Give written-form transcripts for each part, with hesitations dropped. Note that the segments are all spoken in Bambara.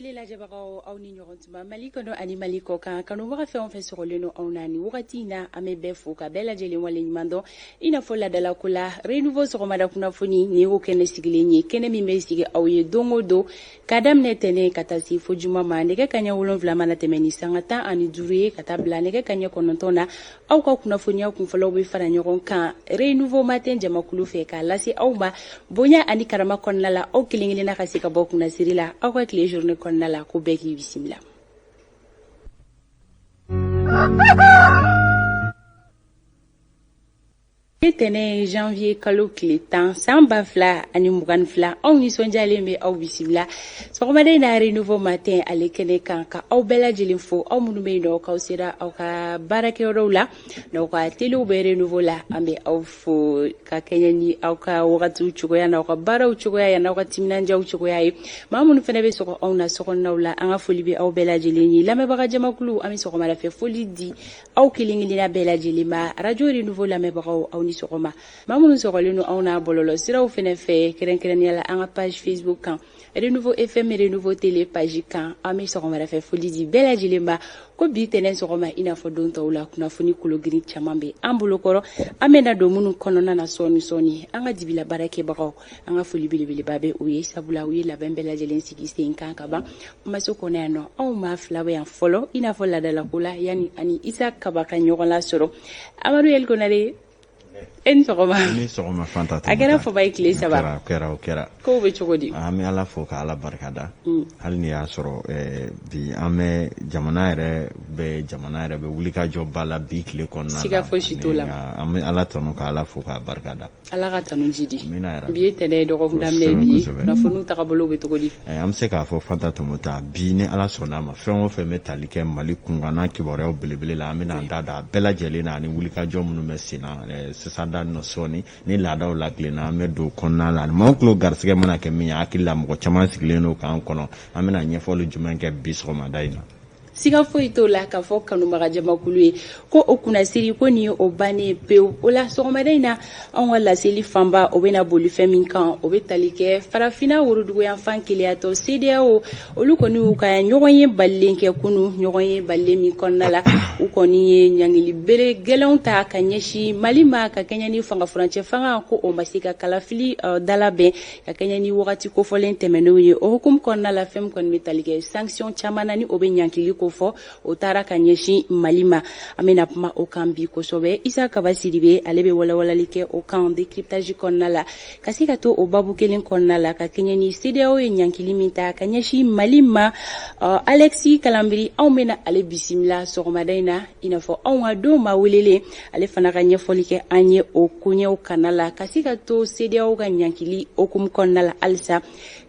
Tele lajɛbagaw, aw ni ɲɔgɔn tuma Mali kɔnɔ ani Mali kɔ kan. Kanubaga fɛn o fɛn sɔgɔlen don anw na nin wagati in na, an bɛ bɛɛ fo ka bɛɛ lajɛlen waleɲuman dɔn. I n'a fɔ laadalako la, Renouveau sɔgɔmada kunnafoni nin y'o kɛnɛ sigilen ye, kɛnɛ min bɛ sigi aw ye don o don ka daminɛ tɛnɛn ka taa se fo juma ma, nɛgɛ kaɲɛ 7 mana tɛmɛ ni sanga 15 ye ka taa bila nɛgɛ kaɲɛ 9 na. Aw ka kunnafoniya kunfɔlɔw bɛ fara ɲɔgɔn kan Renouveau Matin jamakulu fɛ k'a lase aw ma bonya ani karama kɔnɔna la, aw kelen kelenna ka se ka bɔ kunnasiri la aw ka tile journée kɔnɔna la. Ko bɛɛ k'i bisimila. Tɛnɛn, janvier kalo tile 10, san 2022, anw nisɔndiyalen bɛ aw bisimila sɔgɔmada in na Renouveau Matin ale kɛnɛ kan, ka aw bɛɛ lajɛlen fo, aw minnu bɛ yen nɔ k'aw sera aw ka baarakɛyɔrɔw la n'aw ka telew bɛ Renouveau la. An bɛ aw fo ka kɛɲɛ ni aw ka wagatiw cogoya n'aw ka baaraw cogoya ye, n'aw ka timinandiyaw cogoya ye. Maa minnu fana bɛ sɔgɔ anw na sokɔnɔnaw la, an ka foli bɛ aw bɛɛ lajɛlen ye. Lamɛnbaga jamakulu, an bɛ sɔgɔmada fɛ foli di aw kelen kelenna bɛɛ lajɛlen ma. Radio Renouveau lamɛnbagaw, aw ni sɔgɔma. Maa minnu sɔgɔlen don anw na bɔlɔlɔ siraw fana fɛ, kɛrɛnkɛrɛnnenya la an ka page Facebook kan, Renouveau FM, Renouveau Télé page kan, an bɛ sɔgɔmada fɛ foli di bɛɛ lajɛlen ma. Ko bi tɛnɛn sɔgɔma, i n'a fɔ don tɔw la, kunnafoni kologirin caman bɛ an bolokɔrɔ, an bɛna don minnu kɔnɔna na sɔɔni sɔɔni. An ka dibila baarakɛbagaw, an ka foli belebeleba bɛ u ye, sabula u ye labɛn bɛɛ lajɛlen sigi sen kan ka ban. Kumaso kɔnɔ yan nɔ, anw maa fila bɛ yan fɔlɔ, i n'a fɔ laadalako la, yanni ani Isa Kaba ka ɲɔgɔn lasɔrɔ. Amadu El Konare, e ni sɔgɔma. Ni sɔgɔma, Fanta. A kɛra faba ye tile 3. O kɛra, o kɛra. Kow bɛ cogo di? An bɛ Ala fo ka Ala barika da. Hali ni y'a sɔrɔ bi an bɛ jamana yɛrɛ bɛ wulikajɔba la bi tile kɔnɔna la. Siga fosi t'o la. An bɛ Ala tanu ka Ala fo k'a barika da. Ala ka tanu jidi. Bi ye tɛnɛ ye, dɔgɔkun daminɛ ye bi ye. Kunnafoniw tagabolo bɛ cogo di? An bɛ se k'a fɔ, Fanta Tɔmɔta, bi ni Ala sɔnna a ma, fɛn o fɛn bɛ tali kɛ Mali kunkanna kibaruyaw belebele la, an bɛna an da don a bɛɛ lajɛlen na ani wulikajɔ minnu bɛ sen na sisan da nɔ. Sɔɔni ni laadaw latilenna, an bɛ don kɔnɔna la. Maaw tulo garisɛgɛ mana kɛ min ye, hakili la mɔgɔ caman sigilen don k'an kɔnɔ, an bɛna ɲɛfɔli jumɛn kɛ bi sɔgɔmada in na? Siga foyi t'o la k'a fɔ kanubaga jamakulu ye ko o kunnasiri ko nin ye o bannen pewu. O la, sɔgɔmada in na, anw ka laseli fanba, o bɛna boli fɛn min kan, o bɛ tali kɛ Farafinna woroduguyanfan keleyatɔ CEDEAO. Olu kɔni y'u ka ɲɔgɔn ye balilen kɛ kunu, ɲɔgɔn ye balilen min kɔnɔna la, u kɔni ye ɲangili bere gɛlɛnw ta ka ɲɛsin Mali ma, ka kɛɲɛ ni fanga furancɛ fanga ko o ma se ka kalafili dalabɛn ka kɛɲɛ ni wagati kofɔlen tɛmɛnenw ye. O hukumu kɔnɔna la, fɛn min kɔni bɛ tali kɛ sanction caman na, ni o bɛ ɲankili ko fɔ, o taara ka ɲɛsin Mali ma. An bɛna kuma o kan bi kosɛbɛ. Isa Kaba Sidibe, ale bɛ walawalali kɛ o kan décryptage kɔnɔna la. Ka se ka to o babu kelen kɔnɔna la, ka kɛɲɛ ni CEDEAO ye ɲankili min ta ka ɲɛsin Mali ma, Alexis Kalambry, anw bɛna ale bisimila sɔgɔmada in na, i n'a fɔ anw ka don maa welelen, ale fana ka ɲɛfɔli kɛ an ye o koɲɛw kana la. Ka se ka to CEDEAO ka ɲankili hukumu kɔnɔna la halisa,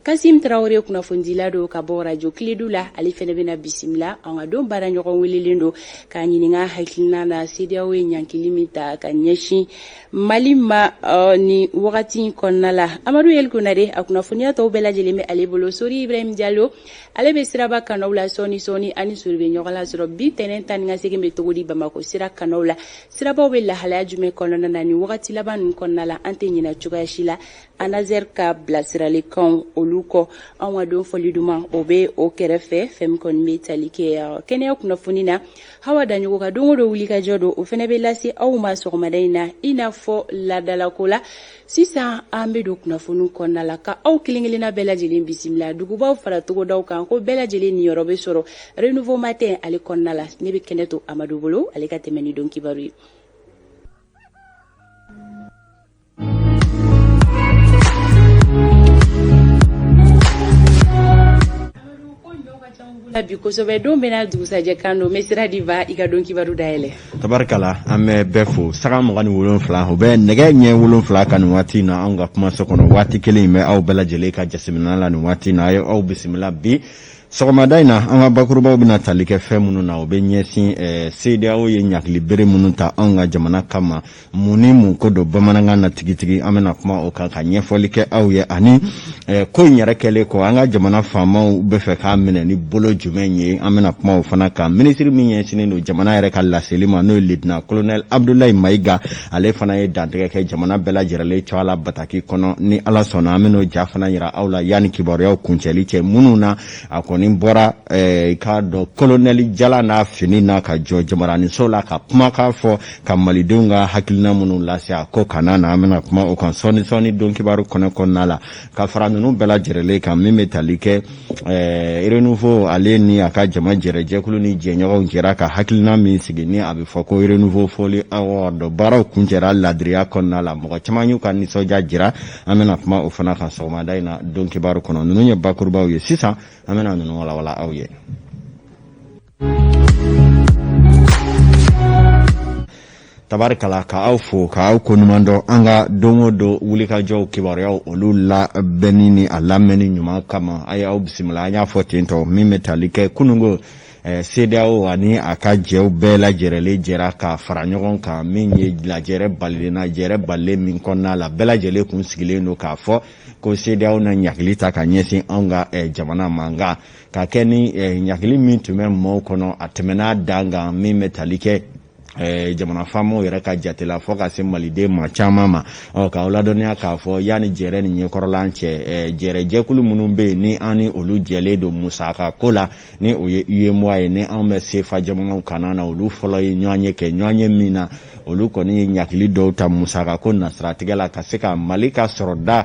Kasim Tarawele, kunnafonidila don ka bɔ radio Kiledu la, ale fana bɛna bisimila. An ka don baara ɲɔgɔn welelen don k'a ɲininka hakilina na CEDEAO ye ɲankili min ta ka ɲɛsin Mali ma ni wagati in kɔnɔna la. Amadu El Konare, a kunnafoniya tɔw bɛɛ lajɛlen bɛ ale bolo. Sori Ibrahim Jalo, ale bɛ siraba kanaw la. Sɔɔni sɔɔni ani Sori bɛ ɲɔgɔn lasɔrɔ. Bi tɛnɛn ta ni ka segin bɛ cogo di Bamakɔ sira kanaw la? Sirabaw bɛ lahalaya jumɛn kɔnɔna na nin wagati laban ninnu kɔnɔna la? An tɛ ɲinɛ cogoya si la ANASER ka bilasiralikanw olu kɔ. Anw ka don fɔli duman, o bɛ o kɛrɛfɛ. Fɛn min kɔni bɛ tali kɛ kɛnɛya kunnafoni na, Hawa Daɲogo ka don o don wulikajɔ don, o fana bɛ lase aw ma sɔgɔmada in na, i n'a fɔ laadalako la. Sisan an bɛ don kunnafoniw kɔnɔna la, ka aw kelen kelenna bɛɛ lajɛlen bisimila dugubaw fara togodaw kan, ko bɛɛ lajɛlen niyɔrɔ bɛ sɔrɔ Renouveau Matin ale kɔnɔna la. Ne bɛ kɛnɛ to Amadu bolo, ale ka tɛmɛ ni don kibaru ye. Bi kosɛbɛ, don bɛna dugusajɛ kan don, n bɛ sira di ba i ka don kibaru dayɛlɛ. Tabarikala, an bɛ bɛɛ fo. Sanga 27, o bɛ nɛgɛ ɲɛ 7 kan nin waati in na, anw ka kumaso kɔnɔ. Waati kelen in bɛ aw bɛɛ lajɛlen ka jateminɛ la nin waati in na. A ye aw bisimila bi sɔgɔmada in na. An ka bakurubaw bɛna tali kɛ fɛn minnu na, o bɛ ɲɛsin CEDEAO ye ɲangili bere minnu ta anw ka jamana kama, mun ni mun ko don bamanankan na tigitigi, an bɛna kuma o kan ka ɲɛfɔli kɛ aw ye, ani ko in yɛrɛ kɛlen kɔ, an ka jamana faamaw bɛ fɛ k'a minɛ ni bolo jumɛn ye, an bɛna kuma o fana kan. Minisiri min ɲɛsinnen don jamana yɛrɛ ka laseli ma, n'o ye lieutenant colonel Abdoulaye Maïga, ale fana ye dantigɛ kɛ jamana bɛɛ lajɛlen tɔgɔ la bataki kɔnɔ. Ni Ala sɔnna, an bɛn'o ja fana yira aw la yanni kibaruyaw kuncɛli cɛ. Minnu na a kɔni kɔni bɔra i k'a dɔn kolonɛli jala n'a fini na ka jɔ jabaraniso la ka kumakan fɔ ka malidenw ka hakilina minnu lase a ko kana na, an bɛna kuma o kan sɔɔni sɔɔni don kibaru kɔnɔ kɔnɔna la. Ka fara ninnu bɛɛ lajɛrɛlen kan, min bɛ tali kɛ Renouveau ale ni a ka jama jɛrɛjɛkulu ni jɛɲɔgɔnw jɛra ka hakilina min sigi ni a bɛ fɔ ko Renouveau Foli Award, baaraw kuncɛra ladiriya kɔnɔna la, mɔgɔ caman y'u ka nisɔndiya jira. An bɛna kuma o fana kan sɔgɔmada in na don kibaru kɔnɔ. Ninnu ye bakurubaw ye, sisan an bɛna ninnu walawala aw ye. Tabarikala, ka aw fo ka aw koɲuman dɔn an ka don o don wulikajɔw kibaruyaw olu labɛnni ni a lamɛnni ɲuman kama. A ye aw bisimila. An y'a fɔ ten tɔ, min bɛ tali kɛ kununko CEDEAO ani a ka jɛw bɛɛ lajɛrɛlen jɛra ka fara ɲɔgɔn kan, min ye lajɛrɛ balilen na, jɛrɛ balilen min kɔnɔna la bɛɛ lajɛlen kun sigilen don k'a fɔ ko CEDEAO na ɲagili ta ka ɲɛsin anw ka jamana ma. Nka ka kɛ ni ɲagili min tun bɛ maaw kɔnɔ, a tɛmɛna dan kan, min bɛ tali kɛ jamana faamaw yɛrɛ ka jate la fo ka se maliden maa caman ma. Ɔ k'aw ladɔnniya k'a fɔ yanni jɛrɛ ni ɲɛkɔrɔlan cɛ, jɛrɛ jɛkulu minnu bɛ yen ni an ni olu jɛlen don musaka ko la, ni o ye UEMOA ye, ni anw bɛ sefa jamanaw kana na, olu fɔlɔ ye ɲɔgɔn ye kɛ ɲɔgɔn ye min na, olu kɔni ye ɲagili dɔw ta musaka ko nasiratigɛ la ka se ka Mali ka sɔrɔda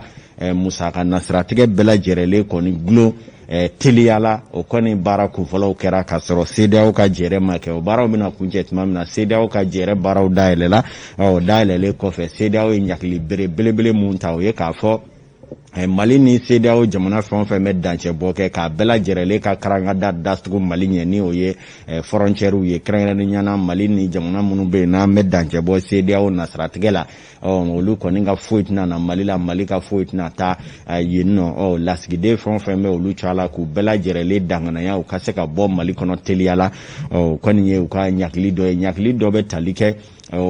musaka nasiratigɛ bɛɛ lajɛrɛlen kɔni gulon teliya la. O kɔni baara kunfɔlɔw kɛra k'a sɔrɔ CEDEAO ka jɛrɛ ma kɛ. O baaraw bɛna kuncɛ tuma min na, CEDEAO ka jɛrɛ baaraw dayɛlɛla. Ɔ dayɛlɛlen kɔfɛ, CEDEAO ye ɲagili bere belebele mun ta, o ye k'a fɔ Mali ni CEDEAO jamana fɛn o fɛn bɛ dancɛbɔ kɛ, k'a bɛɛ lajɛrɛlen ka karangada datugu Mali ɲɛ, ni o ye frontières ye, kɛrɛnkɛrɛnnenya na Mali ni jamana minnu bɛ yen n'an bɛ dancɛbɔ CEDEAO nasiratigɛ la. Ɔ olu kɔni ka foyi tɛna na Mali la, Mali ka foyi tɛna taa yen nɔ. Ɔ lasigiden fɛn o fɛn bɛ olu cɛ la, k'u bɛɛ lajɛrɛlen danganaya u ka se ka bɔ Mali kɔnɔ teliya la. Ɔ o kɔni ye u ka ɲagili dɔ ye. Ɲagili dɔ bɛ tali kɛ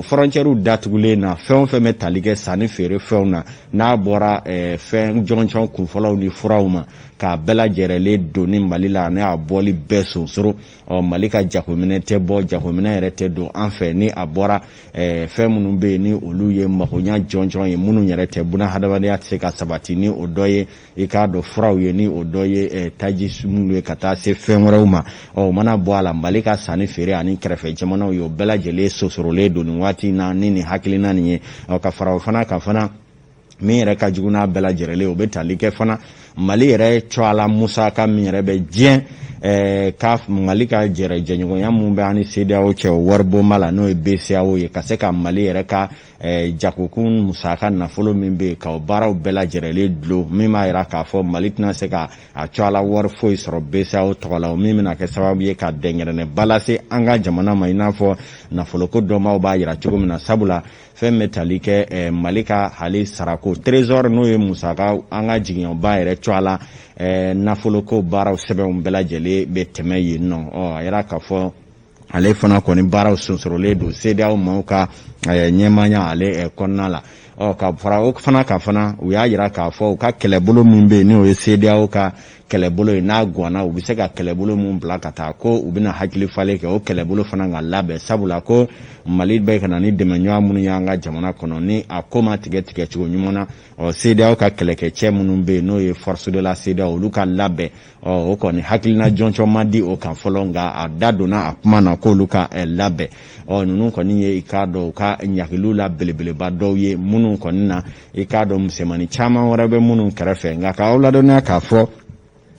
frontières datugulen na, fɛn o fɛn bɛ tali kɛ sanni feere fɛnw na, n'a bɔra fɛn jɔnjɔn kunfɔlɔw ni furaw ma, k'a bɛɛ lajɛrɛlen donni Mali la, ne y'a bɔli bɛɛ sonsoro. Ɔ Mali ka jagominɛ tɛ bɔ, jagominɛ yɛrɛ tɛ don an fɛ, ni a bɔra fɛn minnu bɛ yen ni olu ye magoɲa jɔnjɔn ye, minnu yɛrɛ tɛ buna hadamadenya tɛ se ka sabati ni o dɔ ye, i k'a dɔn furaw ye, ni o dɔ ye taji minnu ye, ka taa se fɛn wɛrɛw ma. Ɔ o mana bɔ a la, Mali ka sanni feere ani kɛrɛfɛ jamanaw ye, o bɛɛ lajɛlen sosorolen don nin waati in na ni nin hakilina nin ye. Ɔ ka fara o fana kan fana, min yɛrɛ ka jugu n'a bɛɛ lajɛrɛlen, o bɛ tali kɛ fana Mali yɛrɛ cɔala musaka min yɛrɛ bɛ diɲɛ ka Mali ka jɛrɛ jɛɲɔgɔnya min bɛ an ni CEDEAO cɛ o waribonba la, n'o ye BCEAO ye, ka se ka Mali yɛrɛ ka jagokun musaka nafolo min bɛ yen, ka o baaraw bɛɛ lajɛrɛlen dulon, min b'a yira k'a fɔ Mali tɛna se ka a cɔala wari foyi sɔrɔ BCEAO tɔgɔ la, o min bɛna kɛ sababu ye ka dɛnkɛrɛnnɛba lase an ka jamana ma, i n'a fɔ nafoloko dɔnbaaw b'a yira cogo min na. Sabula fɛn bɛ tali kɛ Mali ka hali sarako trésor, n'o ye musaka an ka jigiɲɛba yɛrɛ cɔala nafoloko baaraw sɛbɛnw bɛɛ lajɛlen bɛ tɛmɛ yen nɔ. Ɔ a yira k'a fɔ ale fana kɔni baaraw sonsorolen don CEDEAO maaw ka ɲɛmaaya ale kɔnɔna la. Ɔ ka fara o fana kan fana, u y'a yira k'a fɔ u ka kɛlɛbolo min bɛ yen, n'o ye CEDEAO ka kɛlɛbolo ye, n'a ganna, u bɛ se ka kɛlɛbolo min bila ka taa, ko u bɛna hakili falen kɛ o kɛlɛbolo fana ka labɛn, sabula ko Mali bɛ ka na ni dɛmɛɲɔgɔn minnu y'an ka jamana kɔnɔ, ni a ko ma tigɛ tigɛ cogo ɲuman na, ɔ CEDEAO ka kɛlɛkɛcɛ minnu bɛ yen, n'o ye force de la CEDEAO, olu ka labɛn. Ɔ o kɔni hakilina jɔnjɔn ma di o kan fɔlɔ, nka a da donna a kuma na k'olu ka labɛn. Ɔ ninnu kɔni ye i k'a dɔn u ka ɲagiliw la belebeleba dɔw ye, minnu kɔni na i k'a dɔn misɛnmanin caman wɛrɛ bɛ minnu kɛrɛfɛ. Nka k'aw ladɔnniya k'a fɔ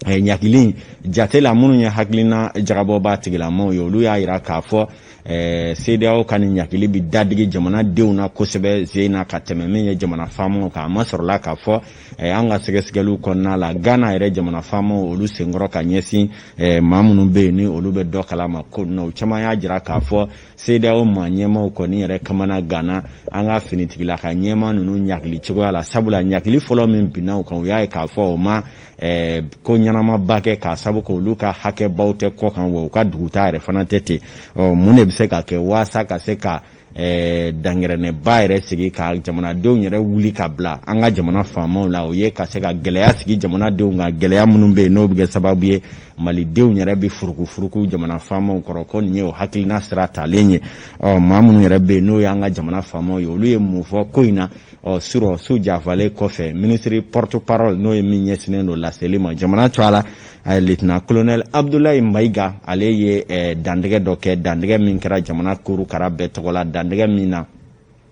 ɲagili jate la, minnu ye hakilina jagabɔba tigilamaw ye, olu y'a yira k'a fɔ CEDEAO ka nin ɲagili bɛ dadigi jamanadenw na kosɛbɛ zen na ka tɛmɛ min ye jamana faamaw kan. A ma sɔrɔla k'a fɔ an ka sɛgɛsɛgɛliw kɔnɔna la, Ghana yɛrɛ jamana faamaw olu senkɔrɔ ka ɲɛsin maa minnu bɛ yen ni olu bɛ dɔ kalama ko na, o caman y'a jira k'a fɔ CEDEAO maa ɲɛmaaw kɔni yɛrɛ kamana ganna an ka finitigila ka ɲɛmaa ninnu ɲagili cogoya la, sabula ɲagili fɔlɔ min binna u kan, u y'a ye k'a fɔ o ma ko ɲɛnamaba kɛ, k'a sabu kɛ olu ka hakɛbaw tɛ kɔ kan, wa u ka duguta yɛrɛ fana tɛ ten. Ɔ mun de bɛ se ka kɛ waasa ka se ka dangɛrɛnɛba yɛrɛ sigi ka jamanadenw yɛrɛ wuli ka bila an ka jamana faamaw la? O ye ka se ka gɛlɛya sigi jamanadenw kan, gɛlɛya minnu bɛ yen n'o bɛ kɛ sababu ye Malidenw yɛrɛ bɛ furukufuruku jamana faamaw kɔrɔ, ko nin ye o hakilina sira talen ye. Ɔ, maa minnu yɛrɛ bɛ yen, n'o y'an ka jamana faamaw ye, olu ye mun fɔ ko in na? Ɔ, surɔ su jafalen kɔfɛ, minisiri porte parole, n'o ye min ɲɛsinnen don laseli ma jamana to a la, lieutenant colonel Abdoulaye Maïga, ale ye dantigɛ dɔ kɛ, dantigɛ min kɛra jamana korokara bɛɛ tɔgɔ la, dantigɛ min na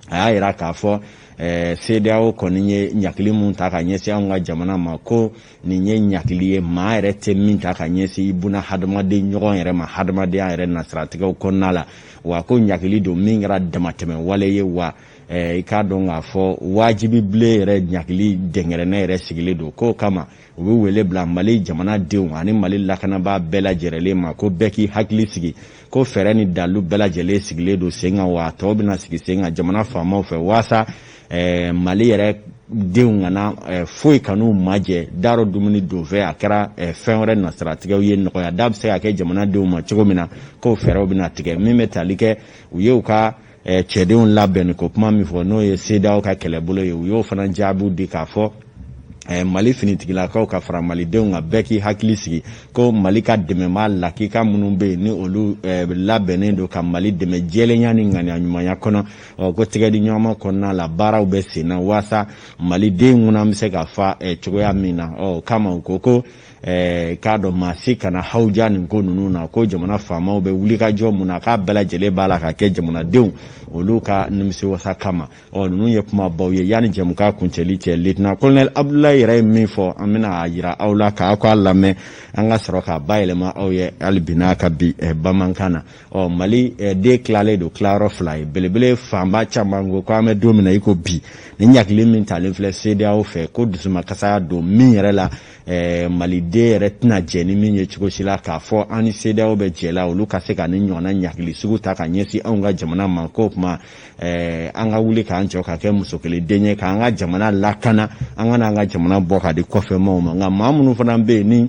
a y'a yira k'a fɔ CEDEAO kɔni ye ɲakili mun ta ka ɲɛsin anw ka jamana ma, ko nin ye ɲakili ye maa yɛrɛ tɛ min ta ka ɲɛsin i buna hadamaden ɲɔgɔn yɛrɛ ma, hadamadenya yɛrɛ nasiratigɛw kɔnɔna la, wa ko ɲakili don min kɛra damatɛmɛ wale ye, wa i k'a dɔn k'a fɔ wajibi bilen yɛrɛ, ɲakili dɛnkɛrɛnnɛ yɛrɛ sigilen don. K'o kama u bɛ wele bila Mali jamanadenw ani Mali lakanabaa bɛɛ lajɛlen ma, ko bɛɛ k'i hakili sigi, ko fɛɛrɛ ni dalu bɛɛ lajɛlen sigilen don sen kan, wa a tɔ bɛna sigi sen kan jamana faamaw fɛ, waasa Mali yɛrɛ denw kana foyi kan'u majɛ daro dumuni donfɛ, a kɛra fɛn wɛrɛ nasiratigɛw ye, nɔgɔya da bɛ se ka kɛ jamanadenw ma cogo min na, k'o fɛɛrɛw bɛna tigɛ. Min bɛ tali kɛ u ye u ka cɛdenw labɛnni ko kuma min fɔ, n'o ye CEDEAO ka kɛlɛbolo ye, u y'o fana jaabiw di k'a fɔ Mali finitigilakaw ka fara malidenw kan, bɛɛ k'i hakili sigi, ko Mali ka dɛmɛbaa lakika minnu bɛ yen, ni olu labɛnnen don ka Mali dɛmɛ jɛlenya ni ŋaniya ɲumanya kɔnɔ, ko tɛgɛdi ɲɔgɔnma kɔnɔna la, baaraw bɛ sen na waasa maliden kunna bɛ se ka fa cogoya min na. Ɔ, kama u ko ko k'a dɔn maa si kana hawuja nin ko ninnu na, ko jamana faamaw bɛ wulikajɔ mun na, k'a bɛɛ lajɛlen b'a la ka kɛ jamanadenw olu ka nimisiwasa kama. Ɔ, ninnu ye kumabaw ye. Yanni jɛmukan kuncɛli cɛ, lieutenant colonel Abdoulaye yɛrɛ ye min fɔ, an bɛna a yira aw la k'aw k'a lamɛn, an ka sɔrɔ k'a bayɛlɛma aw ye hali bi n'a ka bi bamanankan na. Ɔ, Mali den tilalen don tilayɔrɔ fila ye belebele. Fanba caman ko k'an bɛ don min na i ko bi, ni ɲakili min talen filɛ CEDEAO fɛ, ko dusumakasaya don min yɛrɛ la, maliden yɛrɛ tɛna jɛ ni min ye cogo si la k'a fɔ an ni CEDEAO bɛ jɛ la, olu ka se ka ni ɲɔgɔnna ɲakili sugu ta ka ɲɛsin anw ka jamana ma, k'o tuma an ka wuli k'an jɔ ka kɛ muso kelen den ye, k'an ka jamana lakana, an kana an ka jamana bɔ ka di kɔfɛmaw ma. Nka maa minnu fana bɛ yen, ni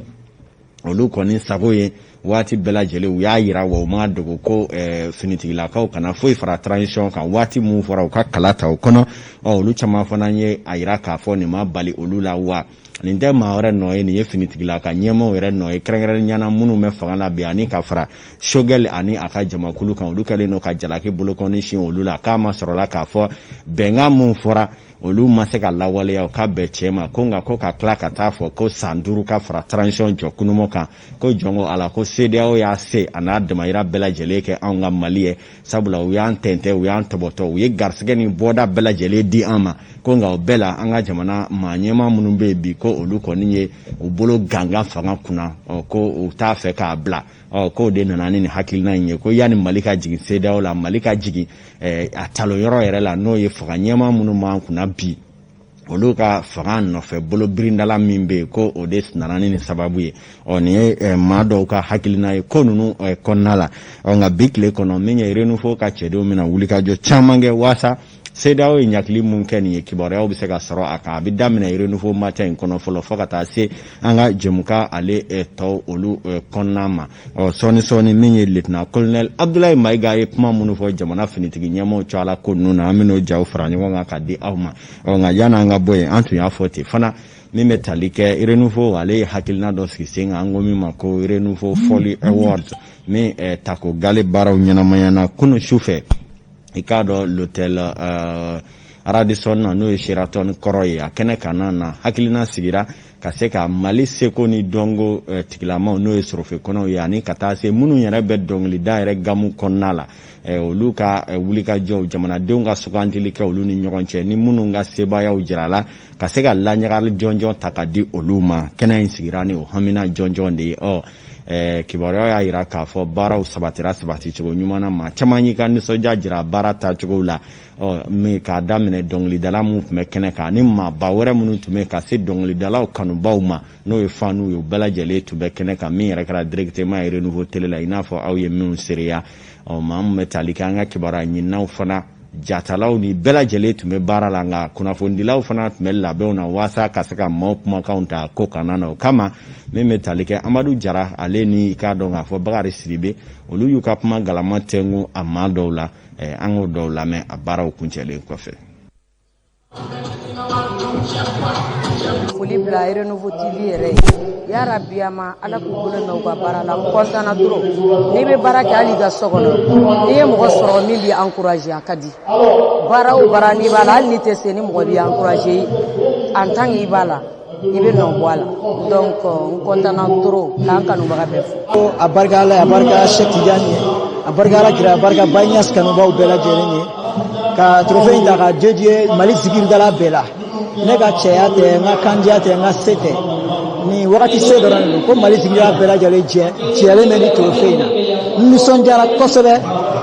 olu kɔni sago ye waati bɛɛ lajɛlen, u y'a yira wa u ma dogo ko finitigilakaw kana foyi fara transition kan waati mun fɔra u ka kala ta o kɔnɔ, ɔ, olu caman fana ye a yira k'a fɔ nin ma bali olu la, wa nin tɛ maa wɛrɛ nɔ ye, nin ye finitigilaka ɲɛmaaw yɛrɛ nɔ ye, kɛrɛnkɛrɛnnenya la minnu bɛ fanga la bi, ani ka fara Choguel ani a ka jamakulu kan. Olu kɛlen don ka jalaki bolokɔni sin olu la, k'a ma sɔrɔla k'a fɔ bɛnkan mun fɔra, olu ma se ka lawaleya o ka bɛn cɛ ma, ko nka ko ka tila ka taa fɔ ko san 5 ka fara transition jɔ kunumo kan, ko jɔn ko ala ko CEDEAO y'a se a n'a damayira bɛɛ lajɛlen kɛ anw ka Mali ye, sabula u y'an tɛntɛn, u y'an tɔbɔtɔ, u ye garisɛgɛ ni bɔda bɛɛ lajɛlen di an ma, ko nka o bɛɛ la an ka jamana maa ɲɛmaa minnu bɛ yen bi, ko olu kɔni ye u bolo gangan fanga kunna, ko u t'a fɛ k'a bila. Ɔ, k'o de nana ni nin hakilina in ye, ko yanni Mali ka jigin CEDEAO la, Mali ka jigin a talon yɔrɔ yɛrɛ la, n'o ye fanga ɲɛmaa minnu b'an kunna bi, olu ka fanga nɔfɛ bolo birindala min bɛ yen, ko o de nana ni nin sababu ye. Ɔ, nin ye maa dɔw ka hakilina ye ko ninnu kɔnɔna la. Ɔ, nka bi tile kɔnɔ, min ye Renouveau ka cɛdenw bɛna wulikajɔ caman kɛ waasa CEDEAO ye ɲakili mun kɛ nin ye, kibaruyaw bɛ se ka sɔrɔ a kan. A bɛ daminɛ Renouveau Matin in kɔnɔ fɔlɔ, fo ka taa se an ka jɛmukan ale tɔw olu kɔnɔna ma. Ɔ, sɔɔni sɔɔni, min ye lieutenant colonel Abdoulaye Maïga ye kuma minnu fɔ jamana finitigi ɲɛmaaw cɛ la ko ninnu na, an bɛn'o jaw fara ɲɔgɔn kan ka di aw ma. Ɔ, nka yan'an ka bɔ yen, an tun y'a fɔ ten fana, min bɛ tali kɛ Renouveau, ale ye hakilina dɔ sigi sen kan, an ko min ma ko Renouveau Folly Awards, min tako gale baaraw ɲɛnamayana kunun su fɛ, i k'a dɔn l'hôtel Radisson na, n'o ye Sheraton kɔrɔ ye. A kɛnɛ kana na, hakilina sigira ka se ka Mali seko ni dɔnko tigilamaw, n'o ye sorofe kɔnɔw ye, ani ka taa se minnu yɛrɛ bɛ dɔnkilida yɛrɛ gamu kɔnɔna la, olu ka wulikajɔw, jamanadenw ka sugandili kɛ olu ni ɲɔgɔn cɛ, ni minnu ka sebayaw jirala, ka se ka laɲagali jɔnjɔn ta ka di olu ma. Kɛnɛ in sigira ni o hamina jɔnjɔn de ye. Ɔ, kibaruya y'a yira k'a fɔ baaraw sabatira sabati cogo ɲuman na, maa caman y'i ka nisɔndiya jira baara taacogo la. Ɔ, min k'a daminɛ dɔnkilidala minnu tun bɛ kɛnɛ kan, ani maaba wɛrɛ minnu tun bɛ ka se dɔnkilidalaw kanubaw ma, n'o ye faniw ye, u bɛɛ lajɛlen tun bɛ kɛnɛ kan, min yɛrɛ kɛra directement ye Renouveau télé la, i n'a fɔ aw ye minnu seereya. Ɔ, maa min bɛ tali kɛ an ka kibaruya ɲininaw fana, jatalaw ni bɛɛ lajɛlen tun bɛ baara la, nka kunnafonidilaw fana tun bɛ labɛnw na waasa ka se ka maaw kumakanw ta ko kana na. O kama, min bɛ tali kɛ Amadu Jara, ale ni i k'a dɔn k'a fɔ Bakari Sidibe, olu y'u ka kuma galama tɛnku a maa dɔw la. An k'o dɔw lamɛn a baaraw kuncɛlen kɔfɛ. Foli bila Renouveau TV yɛrɛ ye. Yarabi a ma Ala k'u bolo mɛn u ka baara la. N content na trop. N'i bɛ baara kɛ hali i ka so kɔnɔ, n'i ye mɔgɔ sɔrɔ min b'i encourager, a ka di. Baara o baara n'i b'a la, hali n'i tɛ se, ni mɔgɔ b'i encourager en tant que i b'a la, i bɛ nɔ bɔ a la. Donc n content na trop k'an kanubaga bɛɛ fo. A barika Ala ye, a barika Cheikh Tidiane ye, a barika Ala kira, a barika Baye Niass kanubaw bɛɛ lajɛlen ye, ka trophée in ta ka dédier Mali zikiridala bɛɛ la. Ne ka cɛya tɛ, n ka kandiya tɛ, n ka se tɛ, nin wagati se dɔrɔn de don ko Mali zikiridala bɛɛ lajɛlen jɛ jɛlen bɛ ni trophée in na. N nisɔndiyara kosɛbɛ.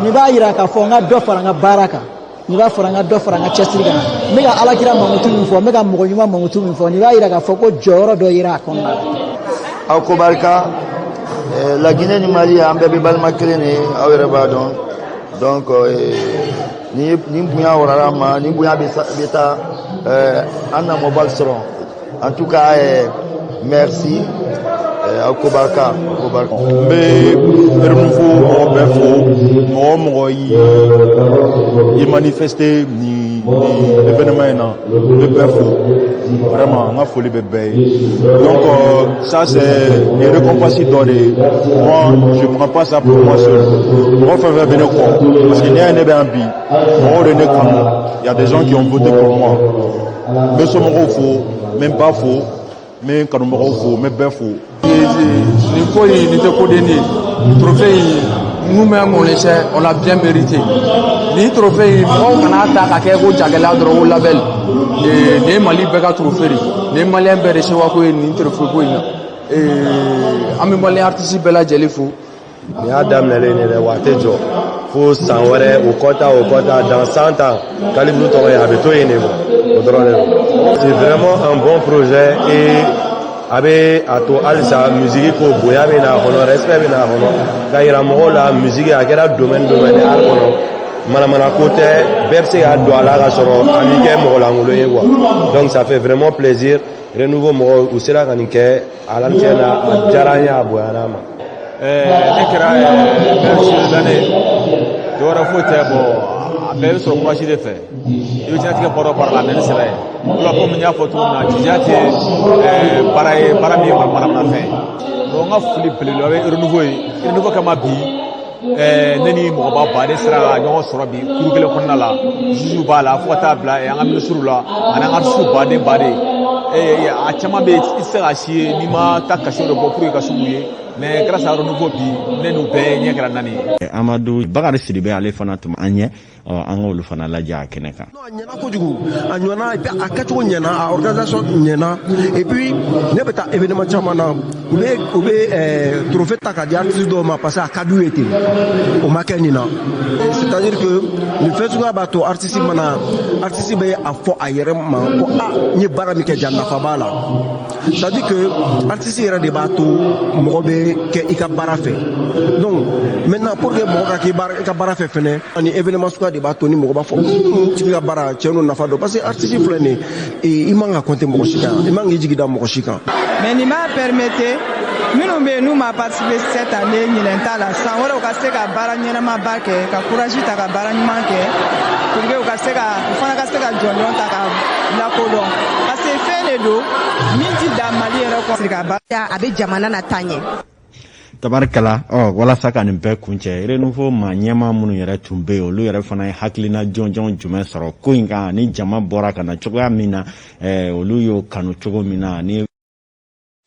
Nin b'a yira k'a fɔ n ka dɔ fara n ka baara kan, nin b'a fara n ka dɔ fara n ka cɛsiri kan. N bɛ ka Alakira mankutu min fɔ, n bɛ ka mɔgɔ ɲuman mankutu min fɔ, nin b'a yira k'a fɔ ko jɔyɔrɔ dɔ yera a kɔnɔna la. Aw ko barika. La Guinée ni Mali, an bɛɛ bɛ balima kelen de ye, aw yɛrɛ b'a dɔn. Donc ni ni bonya warala ma, ni bonya bɛ taa an na mobile sɔrɔ. En tout cas, merci, aw ko barika, aw ko barika. N bɛ Renouveau mɔgɔ bɛɛ fo, mɔgɔ o mɔgɔ y'i manifester nin événement in na, n bɛ bɛɛ fo vraiment, n ka foli bɛ bɛɛ ye. Donc ça, c'est nin récompense dɔ de ye. Moi, je prends pas ça pour moi seul. Mɔgɔ fɛn fɛn bɛ ne kɔ, parce que n'i y'a ye ne bɛ yan bi, mɔgɔw de ne kanu. Il y a des gens qui ont voté pour moi. N bɛ somɔgɔw fo, n bɛ n ba fo, n bɛ n kanubagaw fo, n bɛ bɛɛ fo. Nin ko in, nin tɛ ko den ye. Trophée in, nous-mêmes, on le sait, on l'a bien mérité. Nin trophée in, mɔgɔw kana ta ka kɛ ko jagɛlɛya dɔrɔn, ko label. Nin ye Mali bɛɛ ka trophée de ye, nin ye malien bɛɛ de sewako ye nin trophée ko in na. An bɛ malien artiste bɛɛ lajɛlen fo. Nin y'a daminɛlen ye dɛ, wa a tɛ jɔ fo san wɛrɛ, o kɔta, o kɔta, dans 100 ans Calibre tɔgɔ ye, a bɛ to yen de quoi, o dɔrɔn de don. C'est vraiment un bon projet et a bɛ a to halisa musique ko bonya bɛ n'a kɔnɔ, respect bɛ n'a kɔnɔ, ka yira mɔgɔw la musique a kɛra domaine domaine art kɔnɔ, manamana ko tɛ, bɛɛ bɛ se k'a don a la ka sɔrɔ a m'i kɛ mɔgɔ lankolon ye quoi. Donc ça fait vraiment plaisir. Renouveau mɔgɔw, u sera ka nin kɛ a la, tiɲɛ na a diyara an ye, a bonyana an ma. Ne kɛra meilleur joueur de l'année, dɔwɛrɛ foyi tɛ. Bon, a bɛɛ bɛ sɔrɔ courage de fɛ. I bɛ diɲɛlatigɛ baara o baara la, a bɛɛ ni sɛbɛ ye. O la, komi n y'a fɔ cogo min na, jija tɛ baara ye, baara min ye manamanafɛn ye. Donc n ka foli belebeleba bɛ Renouveau ye. Renouveau kama bi, ne ni mɔgɔba baden sera ka ɲɔgɔn sɔrɔ bi kuru kelen kɔnɔna la. Juge b'a la, fo ka taa bila an ka ministre la ani an ka artiste baden baden. A caman bɛ yen, i tɛ se k'a si ye n'i ma taa cachet dɔ bɔ pour que ka se k'u ye, mais grâce à Renouveau bi, ne n'u bɛɛ ɲɛ kɛra naani ye. Amadu Bakari Sidibe, ale fana tun an ɲɛ, an k'olu fana lajɛ a kɛnɛ kan. A ɲɛna kojugu, a ɲɔna, et puis a kɛcogo ɲɛna, a organisation ɲɛna. Et puis ne bɛ taa événement caman na, u bɛ trophée ta ka di artiste dɔw ma parce que a ka d'u ye ten. O ma kɛ nin na. C'est à dire que nin fɛn suguya b'a to artiste mana, artiste bɛ a fɔ a yɛrɛ ma ko a n ye baara min kɛ, ja nafa b'a la. C'est à dire que artiste yɛrɛ de b'a to mɔgɔ bɛ kɛ i ka baara fɛ. Donc maintenant, pour que mɔgɔ ka kɛ i ka baara fɛ fɛnɛ, ani événement suguya de b'a to ni mɔgɔ b'a fɔ n tigi ka baara cɛn don, nafa dɔn, parce que artiste filɛ nin ye, i man ka compter mɔgɔ si kan, i man k'i jigi da mɔgɔ si kan. Mais nin b'a permettre minnu bɛ yen n'u ma participer cette année, ɲinɛn t'a la, san wɛrɛ u ka se ka baara ɲɛnamaba kɛ, ka courage ta ka baara ɲuman kɛ pour que u ka se ka, u fana ka se ka jɔnjɔn ta ka lakodɔn, parce que fɛn de don min ti dan Mali yɛrɛ kɔnɔ. A bɛ jamana na taa ɲɛ. Tabarikala. Ɔ, walasa ka nin bɛɛ kuncɛ, Renouveau maa ɲɛmaa minnu yɛrɛ tun bɛ yen, olu yɛrɛ fana ye hakilina jɔnjɔn jumɛn sɔrɔ ko in kan, ni jama bɔra ka na cogoya min na, olu y'o kanu cogo min na, ni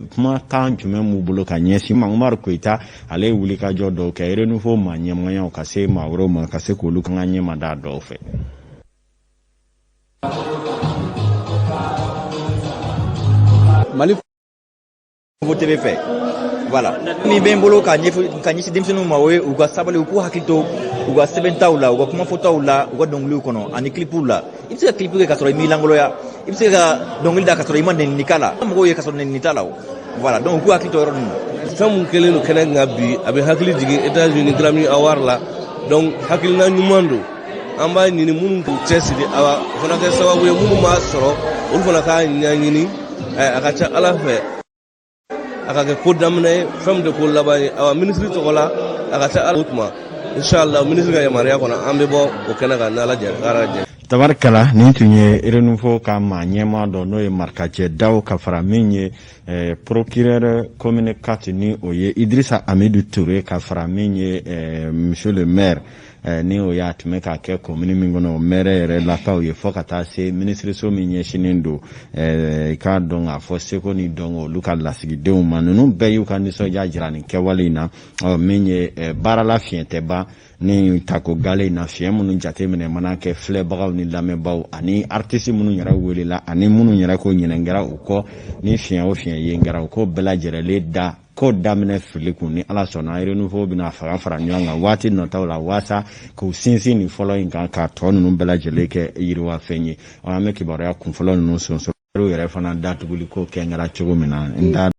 kumakan jumɛn b'u bolo ka ɲɛsin ma. Umaru Koyita, ale ye wulikajɔ dɔw kɛ Renouveau maa ɲɛmayaw ka se maa wɛrɛw ma, ka se k'olu kan ka ɲɛma da dɔw fɛ. Mali TV fɛ, voilà, min bɛ n bolo ka ɲɛfɔ ka ɲɛsin denmisɛnninw ma, o ye u ka sabali, u k'u hakili to u ka sɛbɛntaw la, u ka kumafɔtaw la, u ka dɔnkiliw kɔnɔ ani kilipuw la. I bɛ se ka kilipu kɛ ka sɔrɔ i m'i lankoloya, i bɛ se ka dɔnkili da ka sɔrɔ i ma nɛnini k'a la, mɔgɔw ye ka sɔrɔ nɛnini t'a la o. Voilà, donc u k'u hakili to yɔrɔ ninnu na. Fɛn mun kɛlen don kɛnɛ kan bi, a bɛ hakili jigin États-Unis Grammy Award la. Donc hakilina ɲuman don. An b'a ɲini minnu k'u cɛsiri, awa o fana kɛ sababu ye minnu m'a sɔrɔ, olu fana k'a ɲɛɲini. A ka ca Ala fɛ, a ka kɛ ko daminɛ ye, fɛn min tɛ ko laban ye. Awa, minisiri tɔgɔ la, a ka ca Ala o tuma, inshallah, minisiri ka yamaruya kɔnɔ, an bɛ bɔ o kɛnɛ kan n'Ala jɛra, jɛ. Tabarikala, nin tun ye Renouveau ka maa ɲɛmaa dɔ, n'o ye Marikacɛ Daw, ka fara min ye procureur commune 4, ni o ye Idrissa Amidu Touré, ka fara min ye monsieur le maire, ni o y'a tun bɛ k'a kɛ commune min kɔnɔ, o maire yɛrɛ lakaw ye, fo ka taa se minisiriso min ɲɛsinnen don i k'a dɔn k'a fɔ seko ni dɔnko, olu ka lasigidenw ma. Ninnu bɛɛ y'u ka nisɔndiya jira nin kɛwale in na. Ɔ min ye baarala fiɲɛ tɛ ban ni tako gale in na, fiɲɛ minnu jateminɛ mana kɛ filɛbagaw ni lamɛnbaaw ani artiste minnu yɛrɛ welela ani minnu yɛrɛ ko ɲinɛn kɛra u kɔ, ni fiɲɛ o fiɲɛ yen kɛra, u ko bɛɛ lajɛrɛlen da ko daminɛ fili kun. Ni Ala sɔnna, Renouveau bɛna fanga fara ɲɔgɔn kan waati nataw la waasa k'u sinsin nin fɔlɔ in kan, k'a tɔ ninnu bɛɛ lajɛlen kɛ yiriwafɛn ye. An bɛ kibaruya kunfɔlɔ ninnu sonsoro yɛrɛ fana datuguli ko kɛ kɛra cogo min na, n t'a